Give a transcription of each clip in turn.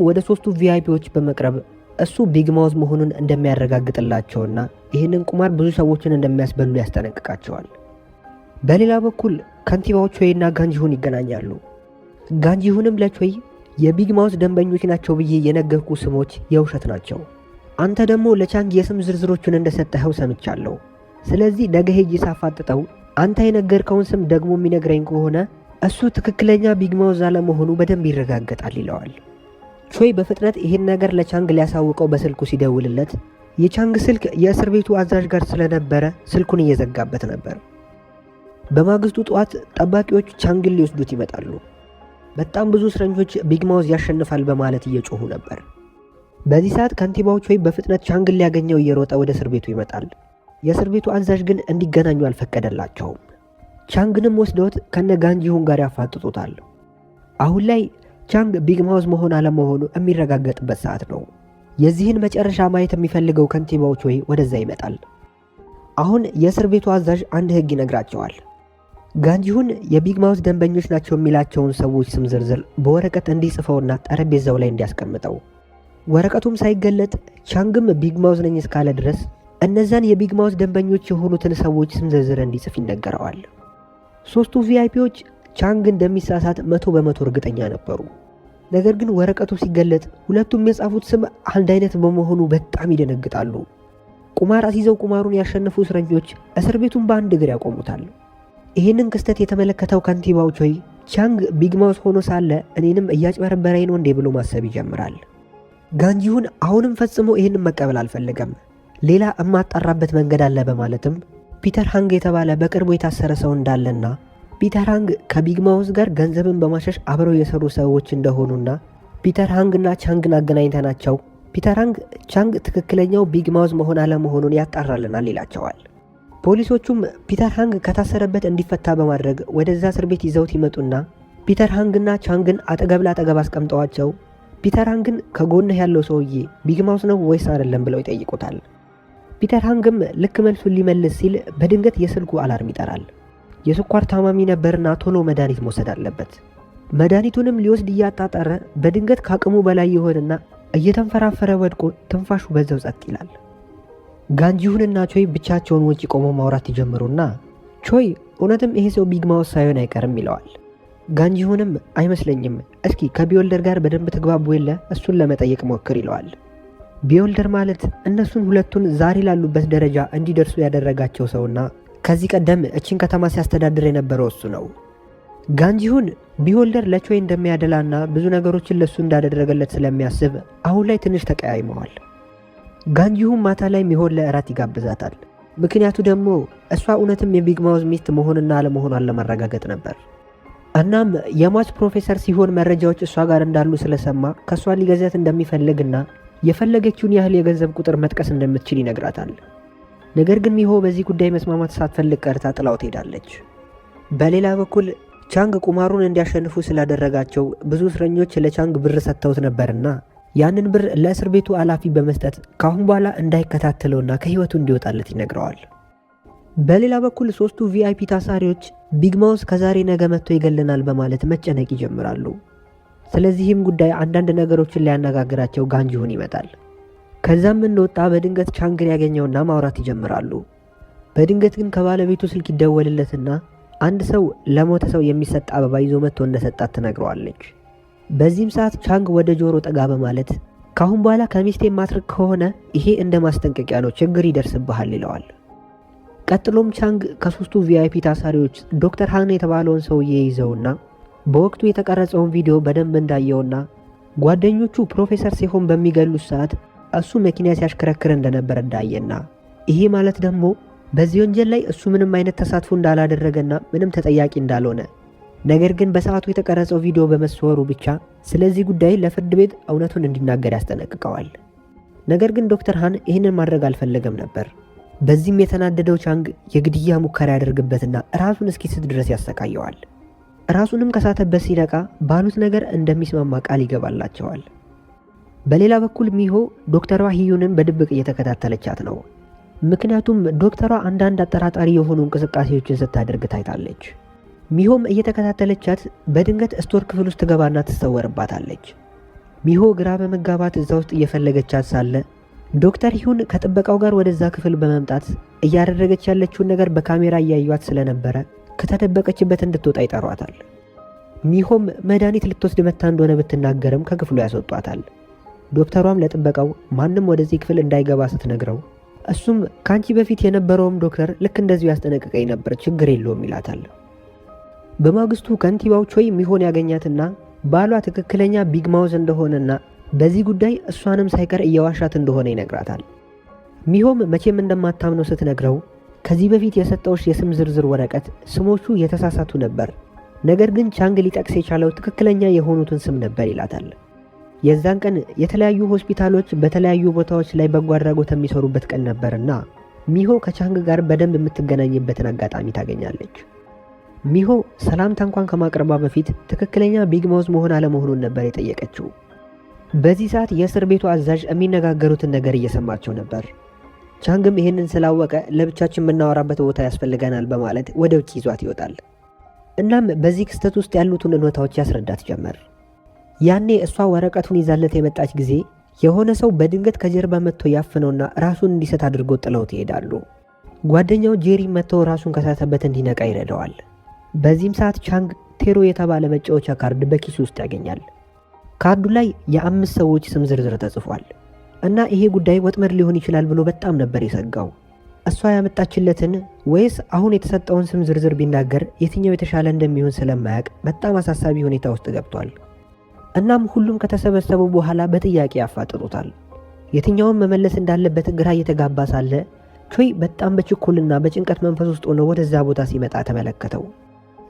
ወደ ሶስቱ VIP ዎች በመቅረብ እሱ ቢግ ማውዝ መሆኑን እንደሚያረጋግጥላቸውና ይህንን ቁማር ብዙ ሰዎችን እንደሚያስበሉ ያስጠነቅቃቸዋል። በሌላ በኩል ከንቲባው ቾይና ጋንጂሁን ይገናኛሉ። ጋንጂሁንም ለቾይ የቢግ ማውዝ ደንበኞች ናቸው ብዬ የነገርኩ ስሞች የውሸት ናቸው፣ አንተ ደግሞ ለቻንግ የስም ዝርዝሮቹን እንደሰጠኸው ሰምቻለሁ። ስለዚህ ነገ ሄጄ ሳፋጥጠው አንተ የነገርከውን ስም ደግሞ የሚነግረኝ ከሆነ እሱ ትክክለኛ ቢግ ማውዝ አለመሆኑ በደንብ ይረጋገጣል ይለዋል። ቾይ በፍጥነት ይህን ነገር ለቻንግ ሊያሳውቀው በስልኩ ሲደውልለት የቻንግ ስልክ የእስር ቤቱ አዛዥ ጋር ስለነበረ ስልኩን እየዘጋበት ነበር። በማግስቱ ጠዋት ጠባቂዎች ቻንግን ሊወስዱት ይመጣሉ። በጣም ብዙ እስረኞች ቢግ ማውዝ ያሸንፋል በማለት እየጮሁ ነበር። በዚህ ሰዓት ከንቲባው ቾይ በፍጥነት ቻንግን ሊያገኘው እየሮጠ ወደ እስር ቤቱ ይመጣል። የእስር ቤቱ አዛዥ ግን እንዲገናኙ አልፈቀደላቸውም። ቻንግንም ወስደውት ከነ ጋንጂሁን ጋር ያፋጥጡታል። አሁን ላይ ቻንግ ቢግ ማውዝ መሆን አለመሆኑ የሚረጋገጥበት ሰዓት ነው። የዚህን መጨረሻ ማየት የሚፈልገው ከንቲባው ቾይ ወደዛ ይመጣል። አሁን የእስር ቤቱ አዛዥ አንድ ሕግ ይነግራቸዋል። ጋንጂሁን የቢግ ማውዝ ደንበኞች ናቸው የሚላቸውን ሰዎች ስም ዝርዝር በወረቀት እንዲጽፈውና ጠረጴዛው ላይ እንዲያስቀምጠው፣ ወረቀቱም ሳይገለጥ ቻንግም ቢግ ማውዝ ነኝ እስካለ ድረስ እነዛን የቢግ ማውዝ ደንበኞች የሆኑትን ሰዎች ስም ዝርዝር እንዲጽፍ ይነገረዋል። ሶስቱ VIP ዎች ቻንግ እንደሚሳሳት 100% እርግጠኛ ነበሩ። ነገር ግን ወረቀቱ ሲገለጥ ሁለቱም የጻፉት ስም አንድ አይነት በመሆኑ በጣም ይደነግጣሉ። ቁማር አስይዘው ቁማሩን ያሸነፉ እስረኞች እስር ቤቱን በአንድ እግር ያቆሙታል። ይህንን ክስተት የተመለከተው ከንቲባው ቾይ ቻንግ ቢግ ማውዝ ሆኖ ሳለ እኔንም እያጭበረበረኝ ነው እንዴ ብሎ ማሰብ ይጀምራል። ጋንጂሁን አሁንም ፈጽሞ ይህንን መቀበል አልፈለገም። ሌላ እማጣራበት መንገድ አለ በማለትም ፒተር ሃንግ የተባለ በቅርቡ የታሰረ ሰው እንዳለና ፒተር ሃንግ ከቢግ ማውዝ ጋር ገንዘብን በማሸሽ አብረው የሰሩ ሰዎች እንደሆኑና ፒተር ሃንግና ቻንግን አገናኝተናቸው ፒተር ሃንግ ቻንግ ትክክለኛው ቢግ ማውዝ መሆን አለመሆኑን ያጣራልናል ይላቸዋል። ፖሊሶቹም ፒተር ሃንግ ከታሰረበት እንዲፈታ በማድረግ ወደዛ እስር ቤት ይዘውት ይመጡና ፒተር ሃንግና ቻንግን አጠገብ ለአጠገብ አስቀምጠዋቸው ፒተር ሃንግን ከጎንህ ያለው ሰውዬ ቢግ ማውዝ ነው ወይስ አይደለም ብለው ይጠይቁታል። ፒተር ሃንግም ልክ መልሱን ሊመልስ ሲል በድንገት የስልኩ alarm ይጠራል። የስኳር ታማሚ ነበርና ቶሎ መድኃኒት መውሰድ አለበት። መድኃኒቱንም ሊወስድ እያጣጣረ በድንገት ከአቅሙ በላይ ይሆንና እየተንፈራፈረ ወድቆ ትንፋሹ በዛው ጸጥ ይላል። ጋንጂሁንና ቾይ ብቻቸውን ውጪ ቆመው ማውራት ይጀምሩና ቾይ እውነትም ይሄ ሰው ቢግ ማውዝ ሳይሆን አይቀርም ይለዋል። ጋንጂሁንም አይመስለኝም፣ እስኪ ከቢወልደር ጋር በደንብ ተግባቡ የለ እሱን ለመጠየቅ ሞክር ይለዋል። ቢወልደር ማለት እነሱን ሁለቱን ዛሬ ላሉበት ደረጃ እንዲደርሱ ያደረጋቸው ሰውና ከዚህ ቀደም እችን ከተማ ሲያስተዳድር የነበረው እሱ ነው። ጋንጂሁን ቢሆልደር ለቾይ እንደሚያደላና ብዙ ነገሮችን ለሱ እንዳደረገለት ስለሚያስብ አሁን ላይ ትንሽ ተቀያይመዋል። ጋንጂሁን ማታ ላይ ሚሆን ለእራት ይጋብዛታል። ምክንያቱ ደግሞ እሷ እውነትም የቢግ ማውዝ ሚስት መሆንና አለመሆኗን ለማረጋገጥ ነበር። እናም የሟች ፕሮፌሰር ሲሆን መረጃዎች እሷ ጋር እንዳሉ ስለሰማ ከእሷ ሊገዛት እንደሚፈልግና የፈለገችውን ያህል የገንዘብ ቁጥር መጥቀስ እንደምትችል ይነግራታል። ነገር ግን ሚሆ በዚህ ጉዳይ መስማማት ሳትፈልግ ቀርታ ጥላው ትሄዳለች። በሌላ በኩል ቻንግ ቁማሩን እንዲያሸንፉ ስላደረጋቸው ብዙ እስረኞች ለቻንግ ብር ሰጥተውት ነበርና ያንን ብር ለእስር ቤቱ ኃላፊ በመስጠት ከአሁን በኋላ እንዳይከታተለውና ከህይወቱ እንዲወጣለት ይነግረዋል። በሌላ በኩል ሶስቱ VIP ታሳሪዎች ቢግ ማውዝ ከዛሬ ነገ መጥቶ ይገለናል በማለት መጨነቅ ይጀምራሉ። ስለዚህም ጉዳይ አንዳንድ ነገሮችን ሊያነጋግራቸው ጋንጂሁን ይመጣል። ከዛም እንደወጣ በድንገት ቻንግን ያገኘውና ማውራት ይጀምራሉ። በድንገት ግን ከባለቤቱ ስልክ ይደወልለትና አንድ ሰው ለሞተ ሰው የሚሰጥ አበባ ይዞ መጥቶ እንደሰጣት ትነግረዋለች። በዚህም ሰዓት ቻንግ ወደ ጆሮ ጠጋ በማለት ካሁን በኋላ ከሚስቴ የማትርቅ ከሆነ ይሄ እንደ ማስጠንቀቂያ ነው፣ ችግር ይደርስብሃል ይለዋል። ቀጥሎም ቻንግ ከሶስቱ VIP ታሳሪዎች ዶክተር ሃን የተባለውን ሰውዬ ይዘውና በወቅቱ የተቀረጸውን ቪዲዮ በደንብ እንዳየውና ጓደኞቹ ፕሮፌሰር ሲሆን በሚገሉት ሰዓት እሱ መኪና ሲያሽከረክር እንደነበር እንዳየና ይሄ ማለት ደግሞ በዚህ ወንጀል ላይ እሱ ምንም አይነት ተሳትፎ እንዳላደረገና ምንም ተጠያቂ እንዳልሆነ፣ ነገር ግን በሰዓቱ የተቀረጸው ቪዲዮ በመሰወሩ ብቻ ስለዚህ ጉዳይ ለፍርድ ቤት እውነቱን እንዲናገር ያስጠነቅቀዋል። ነገር ግን ዶክተር ሃን ይህንን ማድረግ አልፈለገም ነበር። በዚህም የተናደደው ቻንግ የግድያ ሙከራ ያደርግበትና ራሱን እስኪስት ድረስ ያሰቃየዋል። ራሱንም ከሳተበት ሲነቃ ባሉት ነገር እንደሚስማማ ቃል ይገባላቸዋል። በሌላ በኩል ሚሆ ዶክተሯ ሂዩንን በድብቅ እየተከታተለቻት ነው። ምክንያቱም ዶክተሯ አንዳንድ አጠራጣሪ የሆኑ እንቅስቃሴዎችን ስታደርግ ታይታለች። ሚሆም እየተከታተለቻት በድንገት store ክፍል ውስጥ ትገባና ትሰወርባታለች። ሚሆ ግራ በመጋባት እዛ ውስጥ እየፈለገቻት ሳለ ዶክተር ሂዩን ከጥበቃው ጋር ወደዛ ክፍል በመምጣት እያደረገች ያለችውን ነገር በካሜራ እያዩት ስለነበረ ከተደበቀችበት እንድትወጣ ይጠሯታል። ሚሆም መድኃኒት ልትወስድ መታ እንደሆነ ብትናገርም ከክፍሉ ያስወጧታል። ዶክተሯም ለጥበቃው ማንም ወደዚህ ክፍል እንዳይገባ ስትነግረው እሱም ከአንቺ በፊት የነበረውም ዶክተር ልክ እንደዚሁ ያስጠነቅቀኝ ነበር፣ ችግር የለውም ይላታል። በማግስቱ ከንቲባው ቾይ ሚሆን ያገኛትና ባሏ ትክክለኛ ቢግ ማውዝ እንደሆነና በዚህ ጉዳይ እሷንም ሳይቀር እየዋሻት እንደሆነ ይነግራታል። ሚሆም መቼም እንደማታምነው ስትነግረው ከዚህ በፊት የሰጠውሽ የስም ዝርዝር ወረቀት ስሞቹ የተሳሳቱ ነበር፣ ነገር ግን ቻንግ ሊጠቅስ የቻለው ትክክለኛ የሆኑትን ስም ነበር ይላታል። የዛን ቀን የተለያዩ ሆስፒታሎች በተለያዩ ቦታዎች ላይ በጎ አድራጎት የሚሰሩበት ቀን ነበርና ሚሆ ከቻንግ ጋር በደንብ የምትገናኝበትን አጋጣሚ ታገኛለች። ሚሆ ሰላምታ እንኳን ከማቅረቧ በፊት ትክክለኛ ቢግ ማውዝ መሆን አለመሆኑን ነበር የጠየቀችው። በዚህ ሰዓት የእስር ቤቱ አዛዥ የሚነጋገሩትን ነገር እየሰማቸው ነበር። ቻንግም ይህንን ስላወቀ ለብቻችን የምናወራበት ቦታ ያስፈልገናል በማለት ወደ ውጭ ይዟት ይወጣል። እናም በዚህ ክስተት ውስጥ ያሉትን እውነታዎች ያስረዳት ጀመር። ያኔ እሷ ወረቀቱን ይዛለት የመጣች ጊዜ የሆነ ሰው በድንገት ከጀርባ መጥቶ ያፍነውና ራሱን እንዲሰት አድርጎ ጥለውት ይሄዳሉ። ጓደኛው ጄሪ መጥቶ ራሱን ከሳተበት እንዲነቃ ይረዳዋል። በዚህም ሰዓት ቻንግ tarot የተባለ መጫወቻ ካርድ በኪሱ ውስጥ ያገኛል። ካርዱ ላይ የ5 ሰዎች ስም ዝርዝር ተጽፏል እና ይሄ ጉዳይ ወጥመድ ሊሆን ይችላል ብሎ በጣም ነበር የሰጋው። እሷ ያመጣችለትን ወይስ አሁን የተሰጠውን ስም ዝርዝር ቢናገር የትኛው የተሻለ እንደሚሆን ስለማያውቅ በጣም አሳሳቢ ሁኔታ ውስጥ ገብቷል። እናም ሁሉም ከተሰበሰቡ በኋላ በጥያቄ ያፋጥጡታል። የትኛውን መመለስ እንዳለበት ግራ እየተጋባ ሳለ ቾይ በጣም በችኮልና በጭንቀት መንፈስ ውስጥ ሆኖ ወደዛ ቦታ ሲመጣ ተመለከተው።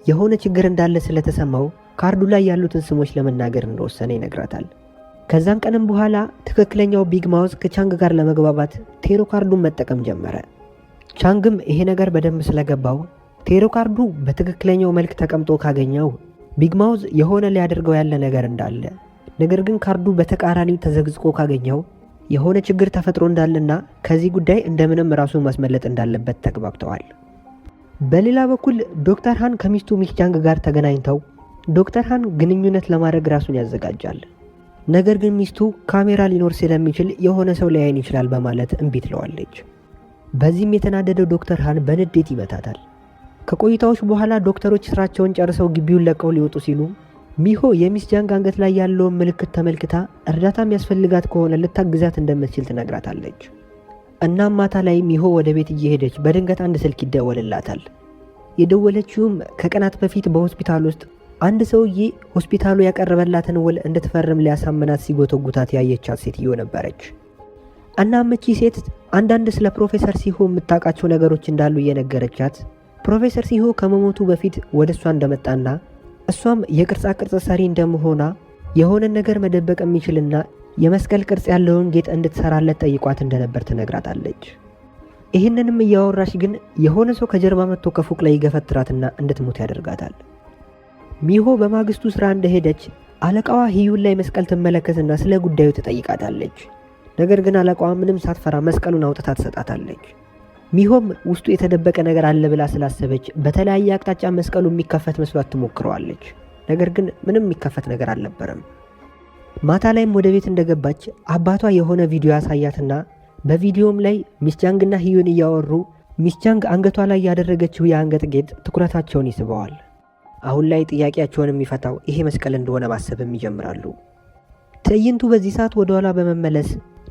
የሆነ ችግር እንዳለ ስለተሰማው ካርዱ ላይ ያሉትን ስሞች ለመናገር እንደወሰነ ይነግራታል። ከዛን ቀንም በኋላ ትክክለኛው ቢግ ማውዝ ከቻንግ ጋር ለመግባባት tarot ካርዱን መጠቀም ጀመረ። ቻንግም ይሄ ነገር በደንብ ስለገባው tarot ካርዱ በትክክለኛው መልክ ተቀምጦ ካገኘው ቢግ ማውዝ የሆነ ሊያደርገው ያለ ነገር እንዳለ፣ ነገር ግን ካርዱ በተቃራኒው ተዘግዝቆ ካገኘው የሆነ ችግር ተፈጥሮ እንዳለና ከዚህ ጉዳይ እንደምንም ራሱን ማስመለጥ እንዳለበት ተግባብተዋል። በሌላ በኩል ዶክተር ሃን ከሚስቱ ሚስ ጃንግ ጋር ተገናኝተው ዶክተር ሃን ግንኙነት ለማድረግ ራሱን ያዘጋጃል። ነገር ግን ሚስቱ ካሜራ ሊኖር ስለሚችል የሆነ ሰው ሊያይን ይችላል በማለት እምቢ ትለዋለች። በዚህም የተናደደው ዶክተር ሃን በንዴት ይመታታል። ከቆይታዎች በኋላ ዶክተሮች ስራቸውን ጨርሰው ግቢውን ለቀው ሊወጡ ሲሉ ሚሆ የሚስ ጃንግ አንገት ላይ ያለውን ምልክት ተመልክታ እርዳታ የሚያስፈልጋት ከሆነ ልታግዛት እንደምትችል ትነግራታለች። እናም ማታ ላይ ሚሆ ወደ ቤት እየሄደች በድንገት አንድ ስልክ ይደወልላታል። የደወለችውም ከቀናት በፊት በሆስፒታል ውስጥ አንድ ሰውዬ ሆስፒታሉ ያቀረበላትን ውል እንድትፈርም ሊያሳምናት ሲጎተጉታት ያየቻት ሴትዮ ነበረች። እናም እቺ ሴት አንዳንድ ስለ ፕሮፌሰር ሲሆ የምታውቃቸው ነገሮች እንዳሉ እየነገረቻት ፕሮፌሰር ሲሆ ከመሞቱ በፊት ወደ እሷ እንደመጣና እሷም የቅርጻ ቅርጽ ሰሪ እንደመሆኗ የሆነ ነገር መደበቅ የሚችልና የመስቀል ቅርጽ ያለውን ጌጥ እንድትሰራለት ጠይቋት እንደነበር ትነግራታለች። ይህንንም እያወራች ግን የሆነ ሰው ከጀርባ መጥቶ ከፎቅ ላይ ይገፈትራትና እንድትሞት ያደርጋታል። ሚሆ በማግስቱ ስራ እንደሄደች አለቃዋ ሂዩን ላይ መስቀል ትመለከትና ስለ ጉዳዩ ትጠይቃታለች። ነገር ግን አለቃዋ ምንም ሳትፈራ መስቀሉን አውጥታ ትሰጣታለች። ሚሆም ውስጡ የተደበቀ ነገር አለ ብላ ስላሰበች በተለያየ አቅጣጫ መስቀሉ የሚከፈት መስሏት ትሞክረዋለች። ነገር ግን ምንም የሚከፈት ነገር አልነበረም። ማታ ላይም ወደ ቤት እንደገባች አባቷ የሆነ ቪዲዮ ያሳያትና በቪዲዮም ላይ ሚስ ጃንግና ሂዩን እያወሩ ሚስ ጃንግ አንገቷ ላይ ያደረገችው የአንገት ጌጥ ትኩረታቸውን ይስበዋል። አሁን ላይ ጥያቄያቸውን የሚፈታው ይሄ መስቀል እንደሆነ ማሰብም ይጀምራሉ። ትዕይንቱ በዚህ ሰዓት ወደ ኋላ በመመለስ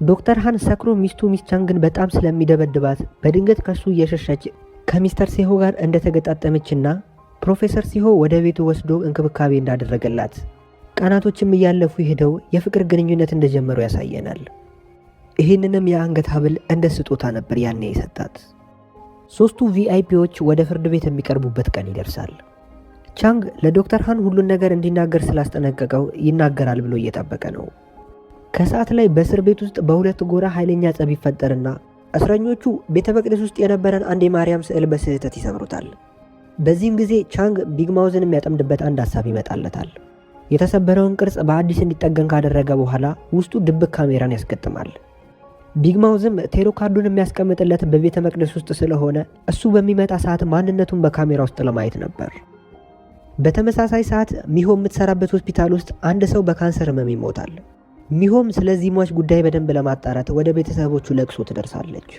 ዶክተር ሃን ሰክሮ ሚስቱ ሚስ ቻንግን በጣም ስለሚደበድባት በድንገት ከሱ እየሸሸች ከሚስተር ሲሆ ጋር እንደተገጣጠመችና ፕሮፌሰር ሲሆ ወደ ቤቱ ወስዶ እንክብካቤ እንዳደረገላት ቀናቶችም እያለፉ ሄደው የፍቅር ግንኙነት እንደጀመሩ ያሳየናል። ይህንንም የአንገት ሐብል እንደ ስጦታ ነበር ያኔ የሰጣት። 3ቱ VIP ዎች ወደ ፍርድ ቤት የሚቀርቡበት ቀን ይደርሳል። ቻንግ ለዶክተር ሃን ሁሉን ነገር እንዲናገር ስላስጠነቀቀው ይናገራል ብሎ እየጠበቀ ነው። ከሰዓት ላይ በእስር ቤት ውስጥ በሁለት ጎራ ኃይለኛ ጸብ ይፈጠርና እስረኞቹ ቤተ መቅደስ ውስጥ የነበረን አንድ የማርያም ስዕል በስህተት ይሰብሩታል። በዚህም ጊዜ ቻንግ ቢግ ማውዝን የሚያጠምድበት አንድ ሐሳብ ይመጣለታል። የተሰበረውን ቅርጽ በአዲስ እንዲጠገን ካደረገ በኋላ ውስጡ ድብቅ ካሜራን ያስገጥማል። ቢግ ማውዝም tarot ካርዱን የሚያስቀምጥለት በቤተ መቅደስ ውስጥ ስለሆነ እሱ በሚመጣ ሰዓት ማንነቱን በካሜራ ውስጥ ለማየት ነበር። በተመሳሳይ ሰዓት ሚሆ የምትሰራበት ሆስፒታል ውስጥ አንድ ሰው በካንሰር ህመም ይሞታል። ሚሆም ስለዚህ ሟች ጉዳይ በደንብ ለማጣራት ወደ ቤተሰቦቹ ለቅሶ ትደርሳለች።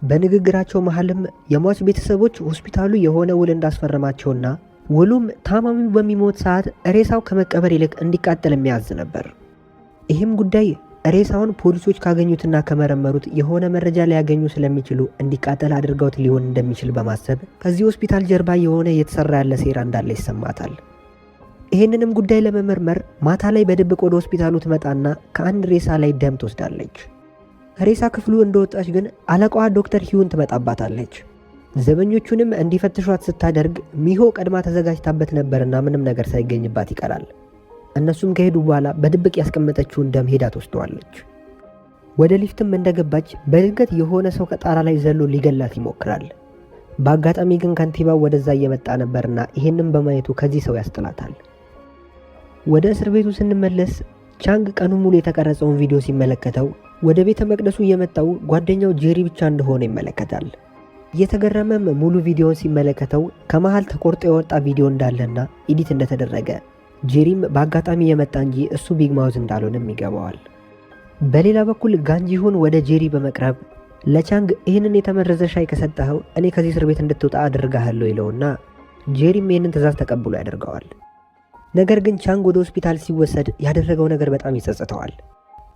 በንግግራቸው መሀልም የሟች ቤተሰቦች ሆስፒታሉ የሆነ ውል እንዳስፈረማቸውና ውሉም ታማሚው በሚሞት ሰዓት ሬሳው ከመቀበር ይልቅ እንዲቃጠል የሚያዝ ነበር። ይህም ጉዳይ ሬሳውን ፖሊሶች ካገኙትና ከመረመሩት የሆነ መረጃ ሊያገኙ ስለሚችሉ እንዲቃጠል አድርገውት ሊሆን እንደሚችል በማሰብ ከዚህ ሆስፒታል ጀርባ የሆነ እየተሰራ ያለ ሴራ እንዳለ ይሰማታል። ይህንንም ጉዳይ ለመመርመር ማታ ላይ በድብቅ ወደ ሆስፒታሉ ትመጣና ከአንድ ሬሳ ላይ ደም ትወስዳለች። ሬሳ ክፍሉ እንደወጣች ግን አለቃዋ ዶክተር ሂውን ትመጣባታለች። ዘበኞቹንም እንዲፈትሿት ስታደርግ ሚሆ ቀድማ ተዘጋጅታበት ነበርና ምንም ነገር ሳይገኝባት ይቀራል። እነሱም ከሄዱ በኋላ በድብቅ ያስቀመጠችውን ደም ሄዳ ትወስደዋለች። ወደ ሊፍትም እንደገባች በድንገት የሆነ ሰው ከጣራ ላይ ዘሎ ሊገላት ይሞክራል። በአጋጣሚ ግን ከንቲባው ወደዛ እየመጣ ነበርና ይህንም በማየቱ ከዚህ ሰው ያስጥላታል። ወደ እስር ቤቱ ስንመለስ ቻንግ ቀኑን ሙሉ የተቀረጸውን ቪዲዮ ሲመለከተው ወደ ቤተ መቅደሱ የመጣው ጓደኛው ጄሪ ብቻ እንደሆነ ይመለከታል። እየተገረመም ሙሉ ቪዲዮውን ሲመለከተው ከመሃል ተቆርጦ የወጣ ቪዲዮ እንዳለና edit እንደተደረገ ጄሪም በአጋጣሚ የመጣ እንጂ እሱ ቢግ ማውዝ እንዳልሆነም ይገባዋል። በሌላ በኩል ጋንጂሁን ወደ ጄሪ በመቅረብ ለቻንግ ይህንን የተመረዘ ሻይ ከሰጠኸው እኔ ከዚህ እስር ቤት እንድትወጣ አድርጋለሁ ይለውና ጄሪም ይህንን ትዕዛዝ ተቀብሎ ያደርገዋል። ነገር ግን ቻንግ ወደ ሆስፒታል ሲወሰድ ያደረገው ነገር በጣም ይጸጽተዋል።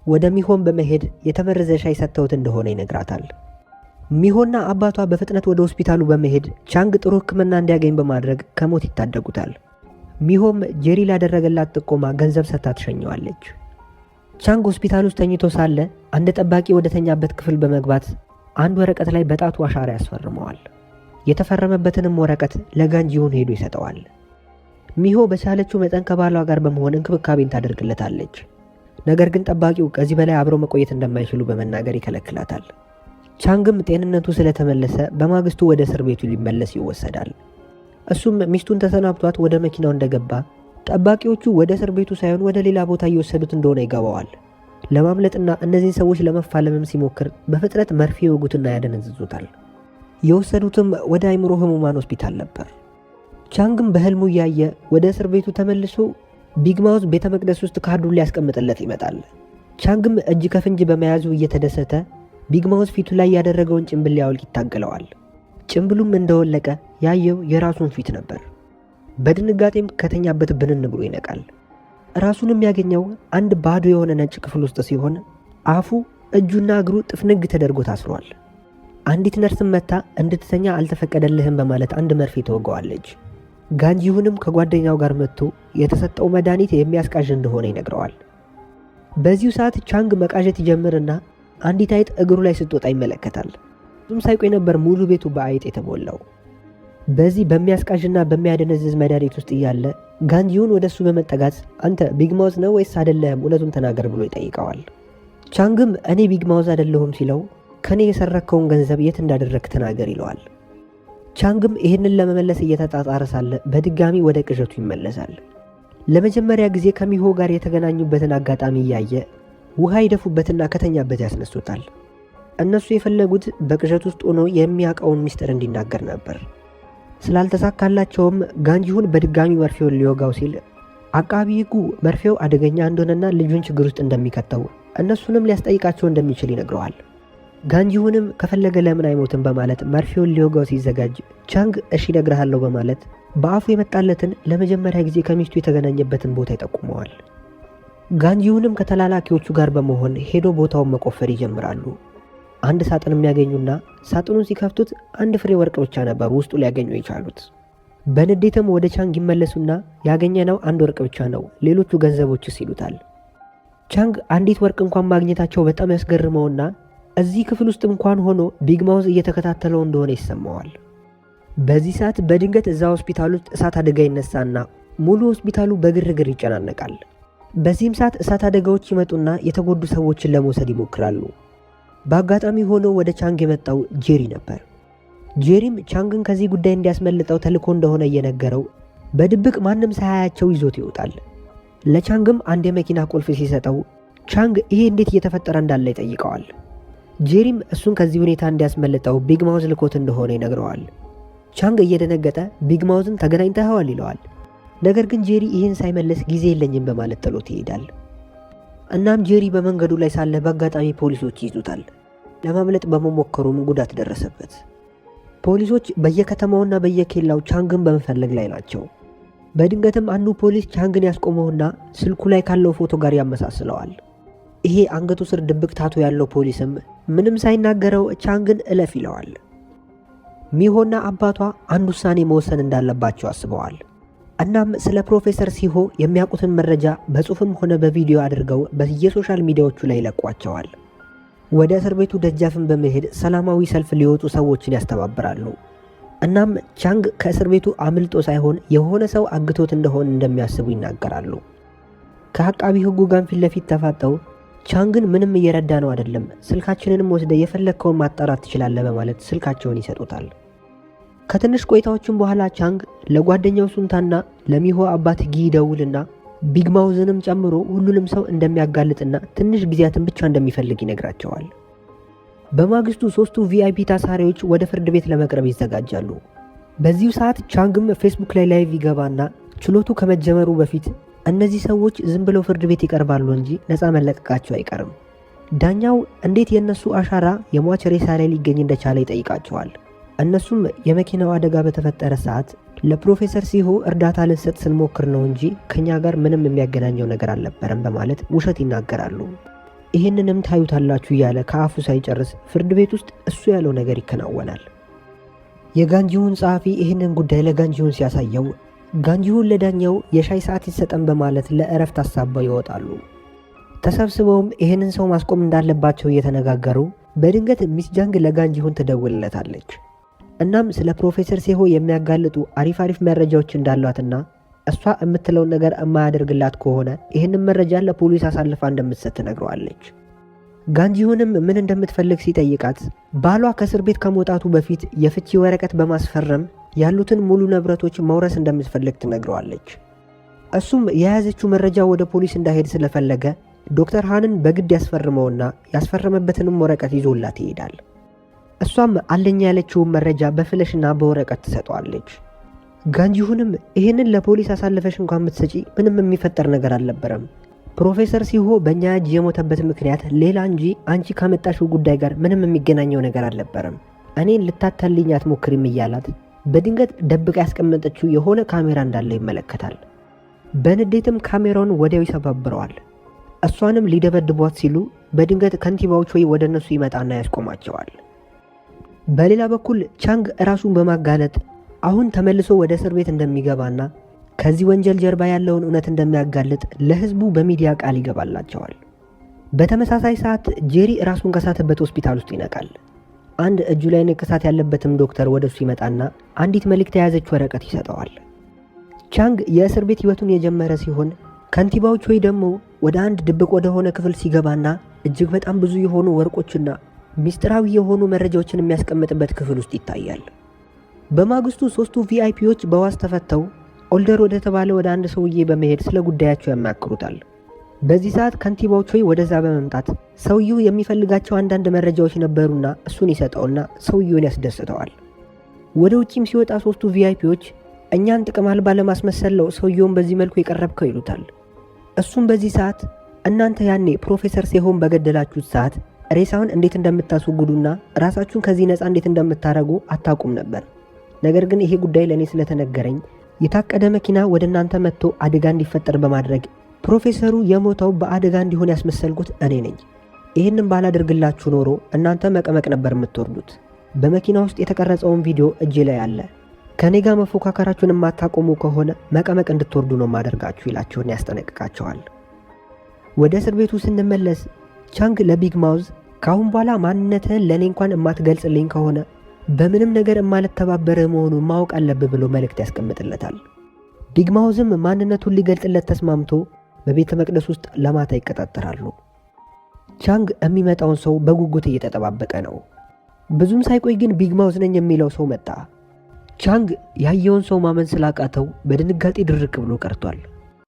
ወደ ሚሆን በመሄድ የተመረዘ ሻይ ሰጥተውት እንደሆነ ይነግራታል። ሚሆና አባቷ በፍጥነት ወደ ሆስፒታሉ በመሄድ ቻንግ ጥሩ ሕክምና እንዲያገኝ በማድረግ ከሞት ይታደጉታል። ሚሆም ጄሪ ላደረገላት ጥቆማ ገንዘብ ሰጥታ ትሸኘዋለች። ቻንግ ሆስፒታል ውስጥ ተኝቶ ሳለ አንድ ጠባቂ ወደ ተኛበት ክፍል በመግባት አንድ ወረቀት ላይ በጣቱ አሻራ ያስፈርመዋል። የተፈረመበትንም ወረቀት ለጋንጂሁን ሄዶ ይሰጠዋል። ሚሆ በቻለችው መጠን ከባሏ ጋር በመሆን እንክብካቤን ታደርግለታለች። ነገር ግን ጠባቂው ከዚህ በላይ አብረው መቆየት እንደማይችሉ በመናገር ይከለክላታል። ቻንግም ጤንነቱ ስለተመለሰ በማግስቱ ወደ እስር ቤቱ ሊመለስ ይወሰዳል። እሱም ሚስቱን ተሰናብቷት ወደ መኪናው እንደገባ ጠባቂዎቹ ወደ እስር ቤቱ ሳይሆን ወደ ሌላ ቦታ እየወሰዱት እንደሆነ ይገባዋል። ለማምለጥና እነዚህን ሰዎች ለመፋለምም ሲሞክር በፍጥነት መርፌ ይወጉትና ያደነዝዙታል። የወሰዱትም ወደ አይምሮ ህሙማን ሆስፒታል ነበር። ቻንግም በህልሙ እያየ ወደ እስር ቤቱ ተመልሶ ቢግ ማውዝ ቤተ መቅደስ ውስጥ ካርዱን ሊያስቀምጥለት ይመጣል። ቻንግም እጅ ከፍንጅ በመያዙ እየተደሰተ ቢግ ማውዝ ፊቱ ላይ ያደረገውን ጭንብል ሊያወልቅ ይታገለዋል። ጭንብሉም እንደወለቀ ያየው የራሱን ፊት ነበር። በድንጋጤም ከተኛበት ብንን ብሎ ይነቃል። ራሱንም ያገኘው አንድ ባዶ የሆነ ነጭ ክፍል ውስጥ ሲሆን አፉ፣ እጁና እግሩ ጥፍንግ ተደርጎ ታስሯል። አንዲት ነርስም መታ እንድትተኛ አልተፈቀደልህም በማለት አንድ መርፌ ተወገዋለች። ጋንጂሁንም ከጓደኛው ጋር መጥቶ የተሰጠው መድኃኒት የሚያስቃዥ እንደሆነ ይነግረዋል። በዚሁ ሰዓት ቻንግ መቃዠት ይጀምርና አንዲት አይጥ እግሩ ላይ ስትወጣ ይመለከታል። ብዙም ሳይቆይ ነበር ሙሉ ቤቱ በአይጥ የተሞላው። በዚህ በሚያስቃዥና በሚያደነዝዝ መድኃኒት ውስጥ እያለ ጋንጂሁን ወደ እሱ በመጠጋት አንተ ቢግ ማውዝ ነህ ወይስ አይደለህም? እውነቱን ተናገር ብሎ ይጠይቀዋል። ቻንግም እኔ ቢግ ማውዝ አይደለሁም ሲለው ከኔ የሰረከውን ገንዘብ የት እንዳደረግክ ተናገር ይለዋል። ቻንግም ይህንን ለመመለስ እየተጣጣረ ሳለ በድጋሚ ወደ ቅዠቱ ይመለሳል። ለመጀመሪያ ጊዜ ከሚሆ ጋር የተገናኙበትን አጋጣሚ እያየ ውሃ ይደፉበትና ከተኛበት ያስነሱታል። እነሱ የፈለጉት በቅዠት ውስጥ ሆኖ የሚያውቀውን ምስጢር እንዲናገር ነበር። ስላልተሳካላቸውም ጋንጂሁን በድጋሚ መርፌውን ሊወጋው ሲል አቃቢ ሕጉ መርፌው አደገኛ እንደሆነና ልጁን ችግር ውስጥ እንደሚከተው እነሱንም ሊያስጠይቃቸው እንደሚችል ይነግረዋል። ጋንጂሁንም ከፈለገ ለምን አይሞትም በማለት መርፌውን ሊወጋው ሲዘጋጅ ቻንግ እሺ እነግርሃለሁ በማለት በአፉ የመጣለትን ለመጀመሪያ ጊዜ ከሚስቱ የተገናኘበትን ቦታ ይጠቁመዋል። ጋንጂሁንም ከተላላኪዎቹ ጋር በመሆን ሄዶ ቦታውን መቆፈር ይጀምራሉ። አንድ ሳጥን የሚያገኙና ሳጥኑን ሲከፍቱት አንድ ፍሬ ወርቅ ብቻ ነበር ውስጡ ሊያገኙ የቻሉት። በንዴትም ወደ ቻንግ ይመለሱና ያገኘነው አንድ ወርቅ ብቻ ነው፣ ሌሎቹ ገንዘቦችስ ይሉታል። ቻንግ አንዲት ወርቅ እንኳን ማግኘታቸው በጣም ያስገርመውና እዚህ ክፍል ውስጥ እንኳን ሆኖ ቢግ ማውዝ እየተከታተለው እንደሆነ ይሰማዋል። በዚህ ሰዓት በድንገት እዛ ሆስፒታል ውስጥ እሳት አደጋ ይነሳና ሙሉ ሆስፒታሉ በግርግር ይጨናነቃል። በዚህም ሰዓት እሳት አደጋዎች ይመጡና የተጎዱ ሰዎችን ለመውሰድ ይሞክራሉ። በአጋጣሚ ሆኖ ወደ ቻንግ የመጣው ጄሪ ነበር። ጄሪም ቻንግን ከዚህ ጉዳይ እንዲያስመልጠው ተልኮ እንደሆነ እየነገረው በድብቅ ማንም ሳያያቸው ይዞት ይወጣል። ለቻንግም አንድ የመኪና ቁልፍ ሲሰጠው ቻንግ ይሄ እንዴት እየተፈጠረ እንዳለ ይጠይቀዋል። ጄሪም እሱን ከዚህ ሁኔታ እንዲያስመልጠው ቢግ ማውዝ ልኮት እንደሆነ ይነግረዋል። ቻንግ እየደነገጠ ቢግ ማውዝን ተገናኝተኸዋል ይለዋል። ነገር ግን ጄሪ ይህን ሳይመልስ ጊዜ የለኝም በማለት ጥሎት ይሄዳል። እናም ጄሪ በመንገዱ ላይ ሳለ በአጋጣሚ ፖሊሶች ይይዙታል። ለማምለጥ በመሞከሩም ጉዳት ደረሰበት። ፖሊሶች በየከተማውና በየኬላው ቻንግን በመፈለግ ላይ ናቸው። በድንገትም አንዱ ፖሊስ ቻንግን ያስቆመውና ስልኩ ላይ ካለው ፎቶ ጋር ያመሳስለዋል። ይሄ አንገቱ ስር ድብቅ tattoo ያለው ፖሊስም ምንም ሳይናገረው ቻንግን እለፍ ይለዋል። ሚሆና አባቷ አንድ ውሳኔ መወሰን እንዳለባቸው አስበዋል። እናም ስለ ፕሮፌሰር ሲሆ የሚያውቁትን መረጃ በጽሁፍም ሆነ በቪዲዮ አድርገው በየ social media ዎቹ ላይ ይለቋቸዋል። ወደ እስር ቤቱ ደጃፍን በመሄድ ሰላማዊ ሰልፍ ሊወጡ ሰዎችን ያስተባብራሉ። እናም ቻንግ ከእስር ቤቱ አምልጦ ሳይሆን የሆነ ሰው አግቶት እንደሆነ እንደሚያስቡ ይናገራሉ። ከአቃቢ ሕጉ ጋር ፊት ለፊት ተፋጠው ቻንግን ምንም እየረዳ ነው አይደለም፣ ስልካችንንም ወስደህ የፈለግከውን ማጣራት ትችላለህ በማለት ስልካቸውን ይሰጡታል። ከትንሽ ቆይታዎችም በኋላ ቻንግ ለጓደኛው ሱንታና ለሚሆ አባት ጊ ይደውልና ቢግ ማውዝንም ጨምሮ ሁሉንም ሰው እንደሚያጋልጥና ትንሽ ጊዜያትን ብቻ እንደሚፈልግ ይነግራቸዋል። በማግስቱ ሶስቱ VIP ታሳሪዎች ወደ ፍርድ ቤት ለመቅረብ ይዘጋጃሉ። በዚሁ ሰዓት ቻንግም ፌስቡክ ላይ live ይገባና ችሎቱ ከመጀመሩ በፊት እነዚህ ሰዎች ዝም ብለው ፍርድ ቤት ይቀርባሉ እንጂ ነፃ መለቀቃቸው አይቀርም። ዳኛው እንዴት የእነሱ አሻራ የሟች ሬሳ ላይ ሊገኝ እንደቻለ ይጠይቃቸዋል። እነሱም የመኪናው አደጋ በተፈጠረ ሰዓት ለፕሮፌሰር ሲሆ እርዳታ ልንሰጥ ስንሞክር ነው እንጂ ከኛ ጋር ምንም የሚያገናኘው ነገር አልነበረም በማለት ውሸት ይናገራሉ። ይህንንም ታዩታላችሁ እያለ ከአፉ ሳይጨርስ ፍርድ ቤት ውስጥ እሱ ያለው ነገር ይከናወናል። የጋንጂሁን ጸሐፊ ይህንን ጉዳይ ለጋንጂሁን ሲያሳየው ጋንጂሁን ለዳኛው የሻይ ሰዓት ይሰጠን በማለት ለእረፍት አሳበው ይወጣሉ። ተሰብስበውም ይህንን ሰው ማስቆም እንዳለባቸው እየተነጋገሩ በድንገት ሚስ ጃንግ ለጋንጂሁን ትደውልለታለች። እናም ስለ ፕሮፌሰር ሴሆ የሚያጋልጡ አሪፍ አሪፍ መረጃዎች እንዳሏትና እሷ የምትለውን ነገር የማያደርግላት ከሆነ ይህንን መረጃ ለፖሊስ አሳልፋ እንደምትሰጥ ትነግረዋለች። ጋንጂሁንም ምን እንደምትፈልግ ሲጠይቃት ባሏ ከእስር ቤት ከመውጣቱ በፊት የፍቺ ወረቀት በማስፈረም ያሉትን ሙሉ ንብረቶች መውረስ እንደምትፈልግ ትነግረዋለች። እሱም የያዘችው መረጃ ወደ ፖሊስ እንዳይሄድ ስለፈለገ ዶክተር ሃንን በግድ ያስፈርመውና ያስፈረመበትንም ወረቀት ይዞላት ይሄዳል። እሷም አለኝ ያለችውን መረጃ በፍለሽና በወረቀት ትሰጠዋለች። ጋንጂሁንም ይህንን ለፖሊስ አሳልፈሽ እንኳን ብትሰጪ ምንም የሚፈጠር ነገር አልነበረም። ፕሮፌሰር ሲሆ በእኛ እጅ የሞተበት ምክንያት ሌላ እንጂ አንቺ ካመጣሽው ጉዳይ ጋር ምንም የሚገናኘው ነገር አልነበረም። እኔን ልታታልኝ አትሞክሪም እያላት በድንገት ደብቃ ያስቀመጠችው የሆነ ካሜራ እንዳለ ይመለከታል። በንዴትም ካሜራውን ወዲያው ይሰባብረዋል። እሷንም ሊደበድቧት ሲሉ በድንገት ከንቲባዎች ወይ ወደ እነሱ ይመጣና ያስቆማቸዋል። በሌላ በኩል ቻንግ ራሱን በማጋለጥ አሁን ተመልሶ ወደ እስር ቤት እንደሚገባና ከዚህ ወንጀል ጀርባ ያለውን እውነት እንደሚያጋልጥ ለሕዝቡ በሚዲያ ቃል ይገባላቸዋል። በተመሳሳይ ሰዓት ጄሪ ራሱን ከሳተበት ሆስፒታል ውስጥ ይነቃል። አንድ እጁ ላይ ንቅሳት ያለበትም ዶክተር ወደሱ ይመጣና አንዲት መልእክት የያዘች ወረቀት ይሰጠዋል። ቻንግ የእስር ቤት ሕይወቱን የጀመረ ሲሆን ከንቲባዎች ወይ ደግሞ ወደ አንድ ድብቅ ወደሆነ ክፍል ሲገባና እጅግ በጣም ብዙ የሆኑ ወርቆችና ሚስጥራዊ የሆኑ መረጃዎችን የሚያስቀምጥበት ክፍል ውስጥ ይታያል። በማግስቱ ሶስቱ VIP ዎች በዋስ ተፈተው ኦልደር ወደ ተባለ ወደ አንድ ሰውዬ በመሄድ ስለ ጉዳያቸው ያማክሩታል። በዚህ ሰዓት ከንቲባዎች ሆይ ወደዛ በመምጣት ሰውየው የሚፈልጋቸው አንዳንድ መረጃዎች ነበሩና እሱን ይሰጠውና ሰውየውን ያስደስተዋል። ወደ ውጪም ሲወጣ ሶስቱ VIP ዎች እኛን ጥቅም አልባ ለማስመሰል ነው ሰውየውን በዚህ መልኩ የቀረብከው ይሉታል። እሱም በዚህ ሰዓት እናንተ ያኔ ፕሮፌሰር ሴሆን በገደላችሁት ሰዓት ሬሳውን እንዴት እንደምታስወግዱና ራሳችሁን ከዚህ ነፃ እንዴት እንደምታደርጉ አታውቁም ነበር። ነገር ግን ይሄ ጉዳይ ለእኔ ስለተነገረኝ የታቀደ መኪና ወደ እናንተ መጥቶ አደጋ እንዲፈጠር በማድረግ ፕሮፌሰሩ የሞተው በአደጋ እንዲሆን ያስመሰልኩት እኔ ነኝ። ይህንን ባላደርግላችሁ ኖሮ እናንተ መቀመቅ ነበር የምትወርዱት። በመኪና ውስጥ የተቀረጸውን ቪዲዮ እጄ ላይ አለ። ከእኔ ጋር መፎካከራችሁን የማታቆሙ ከሆነ መቀመቅ እንድትወርዱ ነው ማደርጋችሁ ይላቸውን ያስጠነቅቃቸዋል። ወደ እስር ቤቱ ስንመለስ ቻንግ ለቢግ ማውዝ ከአሁን በኋላ ማንነትህን ለእኔ እንኳን የማትገልጽልኝ ከሆነ በምንም ነገር የማልተባበርህ መሆኑን ማወቅ አለብህ ብሎ መልእክት ያስቀምጥለታል። ቢግ ማውዝም ማንነቱን ሊገልጽለት ተስማምቶ በቤተ መቅደስ ውስጥ ለማታ ይቀጣጠራሉ። ቻንግ የሚመጣውን ሰው በጉጉት እየተጠባበቀ ነው። ብዙም ሳይቆይ ግን ቢግ ማውዝ ነኝ የሚለው ሰው መጣ። ቻንግ ያየውን ሰው ማመን ስላቃተው በድንጋጤ ድርቅ ብሎ ቀርቷል።